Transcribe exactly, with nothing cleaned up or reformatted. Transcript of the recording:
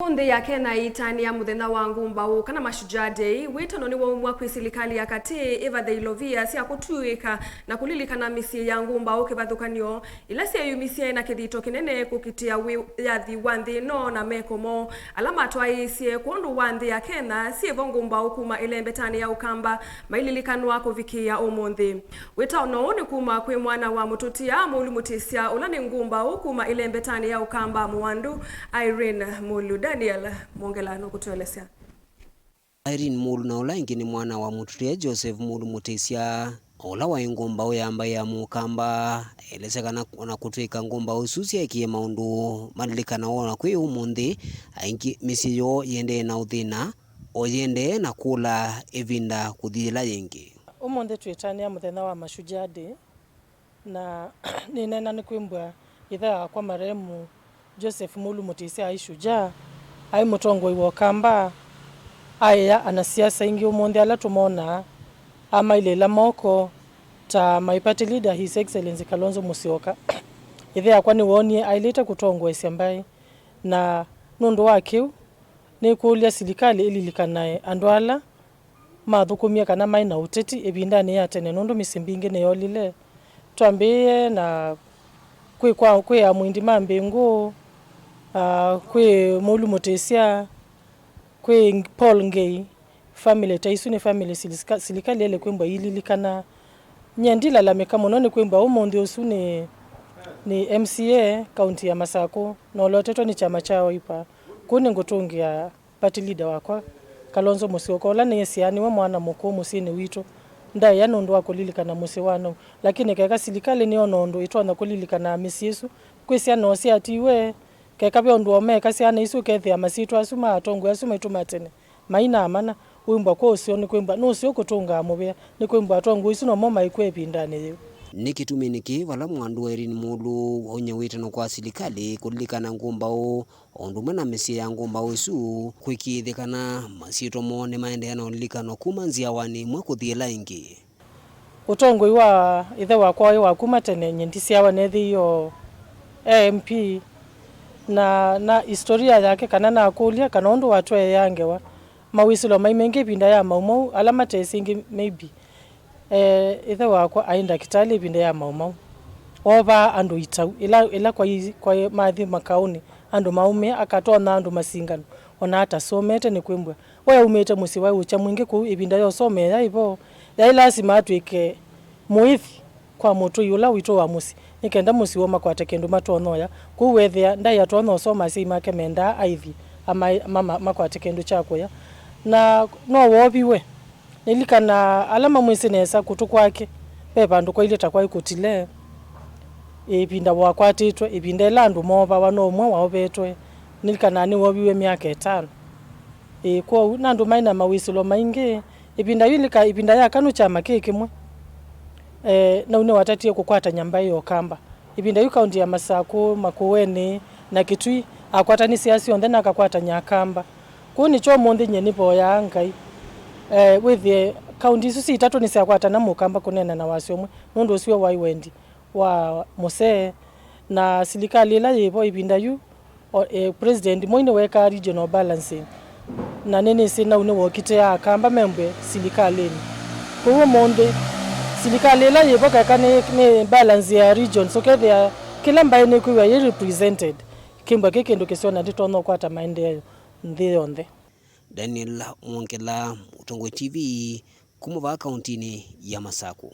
Nthĩ ya Kenya ĩitanĩa mũthenya wa ngũmbaũ kana Mashujaa Day, wĩtano nĩwaumwa kwĩ silikalĩ ya katĩ ĩvathe ilovia sya kũtw'ĩĩka na kũlilikana mĩsyĩ ya ngũmbaũ kĩvathũkany'o, ila syeyumisye na kĩthito kĩnene kũkitĩa wĩyathi wa nthĩ ĩno na meko moo ala matwaĩĩsye kwondũ wa nthĩ ya Kenya syĩvo ngũmbaũ kuma ĩlembetanĩ ya Ũkamba maililikanwa kũvikĩĩa ũmũnthĩ. Wĩtano ũũ nĩ kuma kwĩ mwana wa mũtũtia Mũlu Mũtĩsya, ũla nĩ ngũmbaũ kuma ĩlembetanĩ ya Ũkamba Mũwandu, Irene Mũlu. Daniel Mwongela nũkũtũelesya. Irene Mũlu na ũla ĩngĩ nĩ mwana wa mũtũtia Joseph Mũlu Mũtĩsya, ũla waĩ ngũmbaũ ya mbaĩ ya Mũkamba, elesya kana ona kũtw'ĩka ngũmbaũ isu syeekie maũndũ malilikanawa ona kwĩ ũmũnthĩ, aingĩ mĩsyĩ yoo yĩendee na ũthĩna, o yĩendee na kũla ĩvinda kũthi yĩla yĩngĩ. Ũmũnthĩ twĩtanĩa mũthenya wa Mashujaa Day, na nĩneena nĩ kwĩmbwa ĩthe wakwa marehemu Joseph Mũlu Mũtĩsya aĩ shujaa, aĩ mũtongoi wa Ũkamba, aĩa anasiasa aingĩ ũmũnthĩ ala tũmonaa amailĩĩla moko ta my party leader, His Excellency Kalonzo Musyoka. Ĩthe wakwa nĩwoonie aĩlĩte kũtongoesya mbaĩ, na nũndũ wa kĩu, nĩkũlya silikalĩ ĩlilikanae andũ ala mathũkũmie kana maĩ na ũteti ĩvindanĩ ya tene, nũndũ mĩsyĩ mbingĩ nĩyolile. Twambĩĩe na kwĩ kwa, kwĩ Amwindi ma Mbĩngũ, ah, kwĩ Mũlu Mũtĩsya, kwĩ Paul Ngei. Family ta isu nĩ family silika-, silikalĩ yaĩle kwĩmbwa ililikana. Nyie ndilalamĩka mũno nĩ kwĩmbwa ũmũnthĩ ũsu nĩ, nĩ M C A kaunti ya Masakũ, na ũlotetwe nĩ kyama kya Wiper. Kũu nĩngũtũngĩa party leader wakwa, Kalonzo Musyoka, ũla nĩsyaa nĩwe mwana mũkũũ mũsyĩnĩ witũ, ndaĩa nũndũ wa kũlilikana mũsyĩ wa nau. Lakini keka silikalĩ nĩyona ũndũ ĩtonya kũlilikana mĩsyĩ ĩsu, kwĩ syana o syatiiwe, keka ve ũndũ o meka syana isu, ũkethĩa masyĩtwa asu ma atongoi asu maitũ ma tene maina mana, wĩmbwa kwa ũseo, nĩ kwĩmbwa nũseo kũtũngaa mũvea, nĩ kwĩmbwa atongoi asu nomo maikw'a ĩvindanĩ yĩu. Nĩ kĩtumi nĩkĩ vala Mwandu Irene Mũlu waumya wĩtano kwa silikalĩ kũlilikana ngũmbaũ o ũndũ ũmwe na mĩsyĩ ya ngũmbaũ ĩsu, kũĩkĩĩthya kana masyĩtwa moo nĩmaendeea na ũlilikano kuma nzyawanĩ ĩmwe kũthi ĩla ĩngĩ. Ũtongoi wa ĩthe wakwa waĩ wa kuma tene, nyie ndisyawa neethĩie o M P, na, na historia yake kana nakũlya kana ũndũ watweeaa ngewa, mawĩsĩlo mai maingĩ ĩvinda ya Mau Mau ala matesĩ ĩngĩ maybe. Eh, ĩthe wakwa aĩ ndakĩtalĩ ĩvinda ya Mau Mau. Oovaa andũ itau, ĩla, ĩla kwai, kwai mathi makaũnĩ, andũ maũmĩa, akatonya andũ masingano, ona atasomete nĩ kwĩmbwa. We aumĩte mũsyĩ waĩ ũkya mwingĩ kũu, ĩvinda ya ũsomea yaĩ vo, yaĩ lasima atw'ĩke mũĩthi kwa mũtũi ũla witũ wa mũsyĩ, nĩ kenda mũsyĩ woo makwate kĩndũ matonya ũya. Kwoou weethĩa ndaĩ atonya ũsoma, asyai make mendaa aithi ama, mama, makwate kĩndũ kya kũya. Na no wooviwe. Nĩlikanaa ala mamwĩsĩ nesa kũtũ kwake, ve vandũ kwailye ta kwaĩ kũtile, ĩvinda wakwatĩtwe, ĩvinda ĩla andũ moovawa no ũmwe waovetwe. Nĩlikanaa nĩwooviw'e myaka ĩtano. Ĩĩ, kwoou na andũ maĩ na mawĩsĩlo maingĩ. Ĩvinda yu lika, ĩvinda ya kanũ kyama kĩ kĩmwe, eh, nau nĩwatatie kũkwatany'a mbaĩ ya Ũkamba. Ĩvinda yu kaunti ya Masakũ, Makueni, na Kitui, akwatanisye aa syonthe na akakwatany'a Akamba. Kũu nĩkyo ũmũnthĩ nyie nĩvoyaa Ngai, eh, wĩthĩe kaunti isu syi itatũ nĩsyakwatana Mũkamba kũneena na wasya ũmwe, nũndũ ũsu waĩ wendi wa mũsee na silikalĩ ĩla yĩ vo ĩvinda yu. O, eh, President Moi nĩweekaa regional balancing, na nĩnĩsĩ nau nĩwokitĩaa Akamba membwe silikalĩnĩ. Kwoou ũmũnthĩ, silikalĩ ĩla yĩ vo keka nĩ, nĩ balance ya regions, ũkethĩa kĩla mbaĩ nĩkwĩw'a yĩ represented. Kĩmbwa kĩ kĩndũ kĩseo na ndĩtonya ũkwata maendeeo nthĩ yonthe. Daniel Mwongela, Mũtongoi T V, kuma vaa kauntinĩ ya Masakũ.